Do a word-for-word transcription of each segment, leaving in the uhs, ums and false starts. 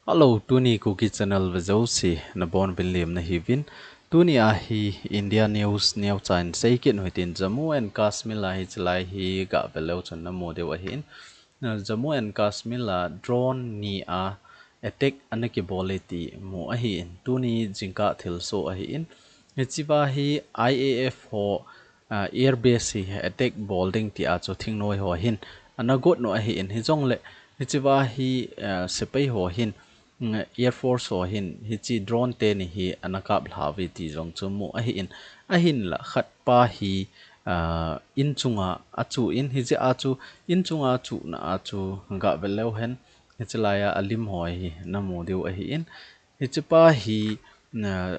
Hello, tuni Kuki Channel vea jouse nabonchauvin lemna hiuvin. Tuni a hi India news neocha in seikit u hitin, Jammu and Kashmir a hi chulai hi gah ve leu chun namu diu ahin. Jammu and Kashmir a drone ni a attack ana kibol e ti mu ahin. Tuni jingkah thilsoh ahin. Hichea hi I A F ho, ah, air base hi attack bol ding tia chu thingnoi ho hin ana got u ahin, hijongle hichea hi, ah, sepai ho hin, mm, air force ho hin hiche drone teni hi ana kaplha uve ti jong chu mu ahin. Ahinla khatpa hi, ah, in chunga achu in, hichea chu in chunga chuna a chu gah ve leu hen, hiche laia alim ho hi namu diu ahin. Hichepa hi, ah,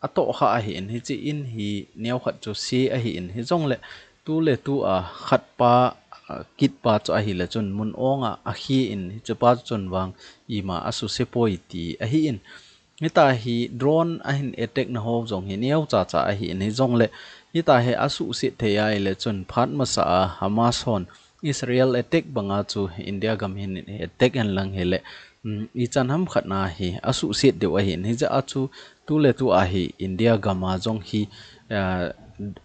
atohkha ahin, hiche in hi neokhat chu se ahin, hijongle tuletu a khatpa, ah, kitpa chu ahile chun mun onga akhe in, hichepa chu chun vang ima asuse poi ti ahin. Hitia hi drone ahin attack na ho jong hi neocha cha ahin, hijongle hitia hi asuhset thei ahile chun phat masa a Hamas hon Israel attack banga chu India gam hin attack hen lang hile, um, ichan ham khat na hi asuhset diu ahin, hichea chu tuletu a hi India gam a jong hi, ah,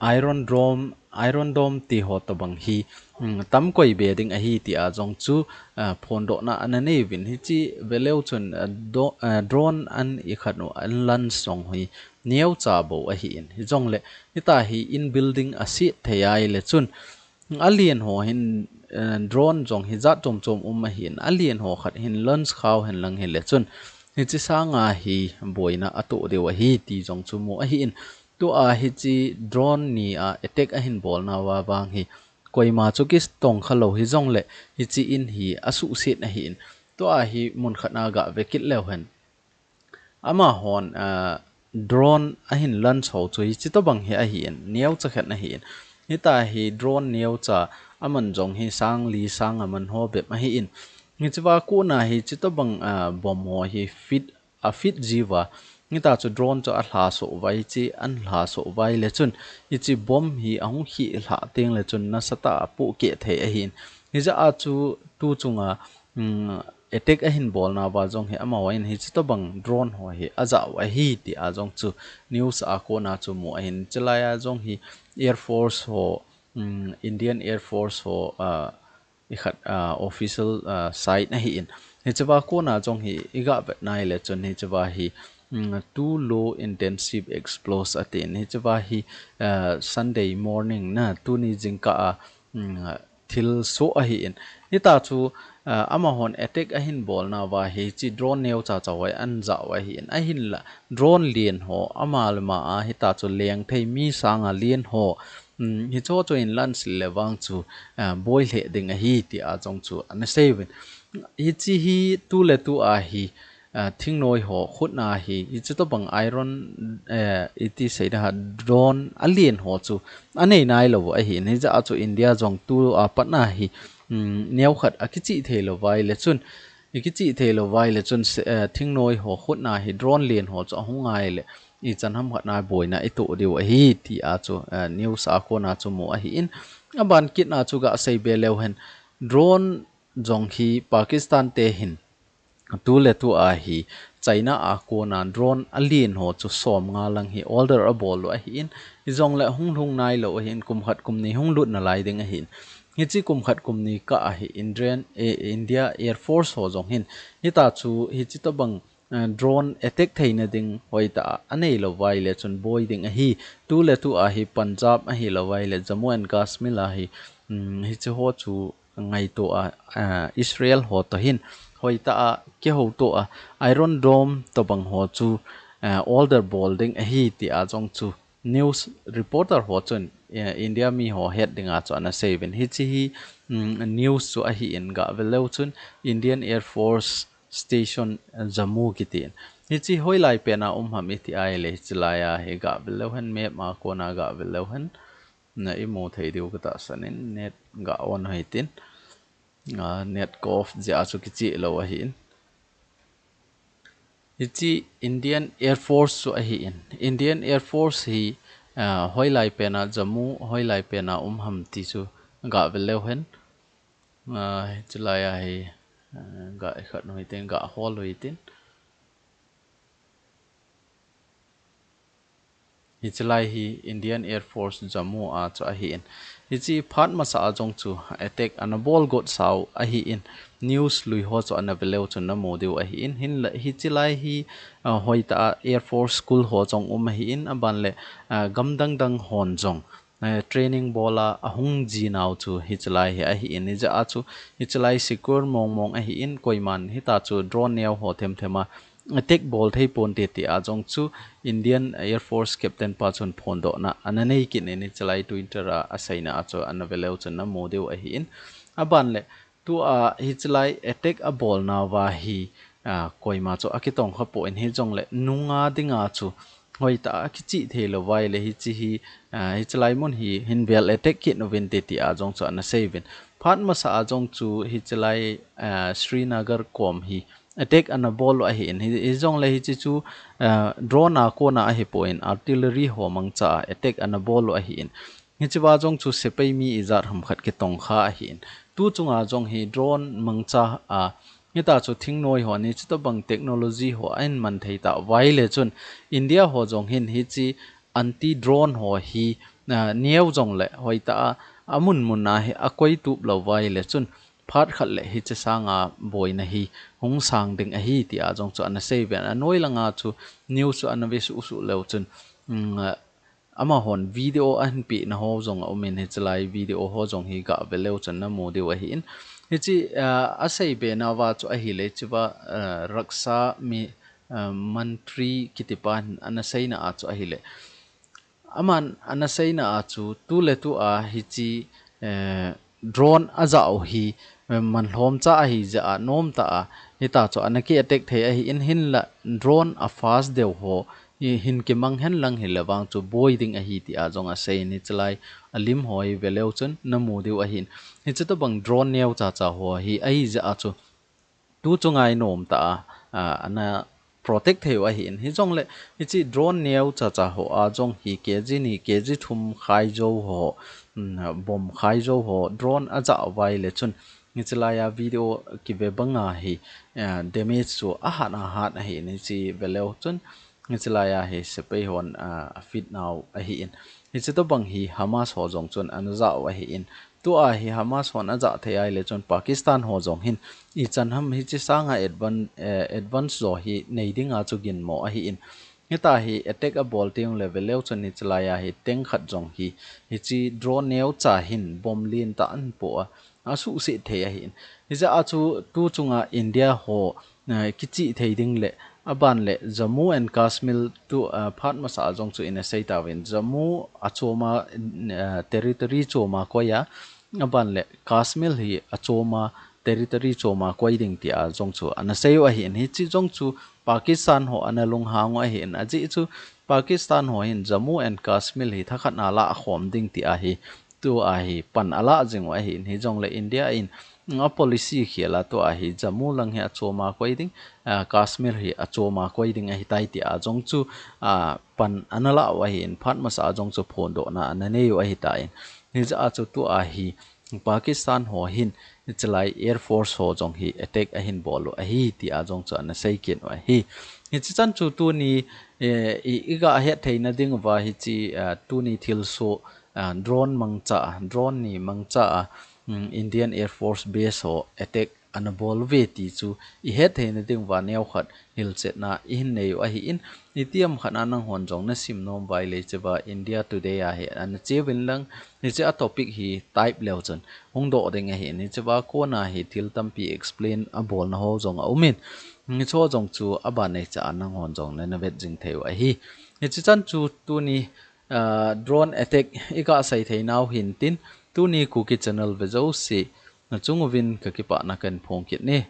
Iron Dome, Iron Dome ti ho tobang hi, um, tamkoi be ding ahi tia jong chu, ah, phondohna ana nei uvin, hiche ve leu chun, ah, do-, ah, drone an ikhat u an launch jong hi neocha bou ahin, hijongle hitia hi in building aset thei ahile chun alen ho hin, eh, drone jong hi jat chom chom um ahin, alen ho khat hin launch khau hen lang hile chun hiche sanga hi boina atoh diu ahi ti jong chu mu ahin. Tua hiche drone ni a attack ahin bolna uva vang hi koima chu kitongkha lou hijongle hiche in hi asuhset ahin. Tua hi mun khat na gah ve kit leu hen. Amahon, ah, drone ahin launch ho chu hiche tobang hi ahin, neocha khat ahin. Hitia hi drone neocha, aman jong hi sang li sang a man ho bep ahin. Hichea kona hi hiche tobang, ah, bomb ho hi fit, afit jiuva. Hitia chu drone chu alhasoh uva, hiche anhasoh uva ahile chun hiche bomb hi ahung khelhah teng le chun nasatah a apohkeh thei ahin. Hijeh a chu tu chunga, um, attack ahin bolna uva jong hi amahon hiche tobang drone ho hi ajah u ahi tia jong chu news a kona chu mu ahin, chulai a jong hi Air Force ho, um, Indian Air Force ho, ah, ikhat, ah, official, ah, site ahin. Hichea kona jong hi igah vet na ahile chun hichea hi, um, two low intensive explosive atin. Hichea hi, ah, Sunday morning na tuni jingkah a, um, thilsoh ahin. Hitia chu, ah, amahon attack ahin bolna uva hiche drone neocha cha ho hi anjah u ahin. Ahinla drone len ho, ama le ama a hitia chu lengthei mi sanga len ho, um, hicheho chu in launch le vang chu, ah, boi lheh ding ahi tia jong chu ana sei uvin. Hiche hi tuletu a hi, ah, thingnoi ho khutna hi, hiche tobang iron, eh, iti seida ham, drone alen ho chu anei nailou u ahin, hijeh a chu India jong tua patna hi, um, neokhat akichih thei lou uva ahile chun, ikichih thei lou uva ahile chun se-, eh, thingnoi ho khutna hi drone len ho chu ahung ahile ichan ham khat na boina itoh diu ahi tia chu, eh, news a kona chu mu ahin. Aban kitna chu gah sei be leu hen, drone jong hi Pakistan te hin tuletu a hi China a kona drone alen ho chu somnga lang hi order abol u ahin, hijongle hung lhung nailou ahin, kum khat kum ni hung lut nalai ding ahin. Hiche kum khat kum ni kah a hi Indian, eh, India Air Force ho jong hin hitia chu hiche tobang, eh, drone attack theina ding hoitah a anei lou uva ahile chun boi ding ahi. Tuletu a hi Punjab ahilou uva ahile Jammu and Kashmir a hi, um, hicheho chu ngaito a, ah, Israel ho toh hin hoitah a kihouto a, Iron Dome tobang ho chu, ah, order bol ding ahi tia jong chu news reporter ho chun, eh, India mi ho het dinga chu ana sei uvin. Hiche hi, um, news chu ahin, gah ve leu chun Indian Air Force Station, eh, Jammu kitin. Hiche hoilai pena um ham iti ahile, hiche laia hi gah ve leu hen, map a kona gah ve leu hen. Na imu thei diu katahsan in, net gah on u hitin. Ah, net ka off jeh a chu kichih lou ahin. Hiche Indian Air Force chu ahin. Indian Air Force hi, ah, hoilai pena Jammu, hoilai pena um ham ti chu gah ve leu hen. Ah, hiche laia hi, ah, gah ikhat u hitin, gah hol u hitin. Hiche lai hi Indian Air Force Jammu a chu ahi in. Hiche phat masa a jong chu attack ana bol got sau ahi in. News lui ho chu ana veleu chun namu diu ahi in. Hinla hiche lai hi, ah, hoitah a Air Force School ho jong um ahi in. Aban le, ah, gam dang dang hon jong, eh, training bol a ahung ji nau chu hiche lai hi ahi in. Hijeh a chu hiche lai secure mong mong ahi in. Koiman hitia chu drone neo ho them them a attack bol thei ponte tia jong chu Indian Air Force Captain pa chun phondohna ana nei kit in hiche lai Twitter a aseina a chu ana veleu chun namu diu ahi in. Aban le tua hiche lai attack abol nauva hi, ah, koima chu akitong kha poi in hijong le nunga dinga chu hoitah a kichih thei lou vai le hiche hi, ah, hiche lai mun hi hin vel attack kit uvin te tia jong chu ana sei uvin. Phat masa a jong chu hiche lai, ah, Srinagar kom hi attack ana bol u ahi in. Hi, hijong le hiche chu, ah, drone a kona ahi poi in artillery ho mangcha a attack ana bol u ahi in. Hiche va jong chu sepai mi ijat ham khat kitong kha ahi in. Tu chunga jong hi drone mangcha a, hitia chu thingnoi ho ni chuto bang technology ho ahin man thei tah vai le chun India ho jong hin hiche anti drone ho hi, ah, neo jong le hoitah a, amun mun a hi akoi tup lou vai le chun phat khat le hiche sanga boina hi hung sang ding ahi tia jong chu ana sei uvin. Anoi langa chu news chu ana ve suh suh leu chun, um, amahon video ahin pehna ho jong aum in hiche lai video ho jong hi ga veleu chun namu diu ahi in. Hiche, ah, asei be nauva chu ahile hiche va, ah, Raksha mi, ah, Mantri kiti pan ana seina a chu ahile. Aman ana seina a chu tu le tu a hiche, eh, drone ajah u hi, eh, man lhom cha ahi jeh a nom tah a hitia chu ana ki attack thei ahi in hinla drone a fast deu ho hi hin kimang hen lang hile vang chu boi ding ahi tia jong asei in hiche lai alim ho hi veleu chun namu diu ahi in. Hiche tobang drone neo cha cha ho hi ahi jeh a chu tu chunga i nom tah a, a, ana protect thei u ahi in. Hijong le, hiche drone neo cha cha ho a jong hi K G ni, K G thum khai jou ho, um, bomb khai jou ho, drone ajah vai le chun, hiche lai a video kive banga hi, a, damage chu ahat ahat ahi in hiche veleu chun, hiche lai a hi sepai hon, a, afit nau ahi in. Hiche tobang hi Hamas ho jong chun ana jah u ahi in. Tua hi Hamas hon ajah thei ahile chun Pakistan ho jong hin ichan ham hiche sanga advan-, eh, advance jo hi nei dinga chu ginmo ahi in. Hitia hi attack abol teng le veleu chun hiche lai a hi tank khat jong hi hiche drone neo cha hin bomb lentah ahin po a, asuhset thei ahi in. Hijeh a chu tu chunga India ho, eh, kichih thei ding le, aban le Jammu and Kashmir tu, eh, phat masa a jong chu ina sei tauvin. Jammu achom a, eh, territory chom a koi a, aban le Kashmir hi achom a territory chom a koi ding tia jong chu ana sei u ahi in. Hiche jong chu Pakistan ho ana lunghang u ahi in. Ajeh chu Pakistan ho hin Jammu and Kashmir hi thakhat na lah khom ding tia hi tua hi pan alah jing u ahi in, hijong le India in, mm, a policy khel a tua hi Jammu lang hi achom a koi ding, ah, Kashmir hi achom a koi ding ahi tai tia jong chu, ah, pan ana lah u ahi in, phat masa a jong chu phondohna ana nei u ahi tai. Hijeh a chu tua hi Pakistan ho hin hiche lai Air Force ho jong hi attack ahin bol u ahi tia jong chu ana sei kit u ahi. Hiche chan chu tuni, eh, i, i ga het theina ding uva hiche, ah, tuni thilsoh, ah, drone mangcha a, drone ni mangcha a, um, Indian Air Force base ho attack ana bol uve ti chu i het theina ding uva neokhat hilchetna i hin nei u ahi in, itiham khat a nanghon jong na sim nom uva ahile hiche va India Today a hi ana che uvin lang, hiche a topic hi type leu chun hung doh ding ahi in, hiche va kona hi thil tampi explain abolna ho jong aum in, hiche ho jong chu aban nei cha a nanghon jong na na vet jing thei u ahi. Hiche chan chu tuni, ah, drone attack i ga sei thei nau hin tin, tuni Kuki channel ve jouse, na chung uvin ka kipana kahin phong kit e.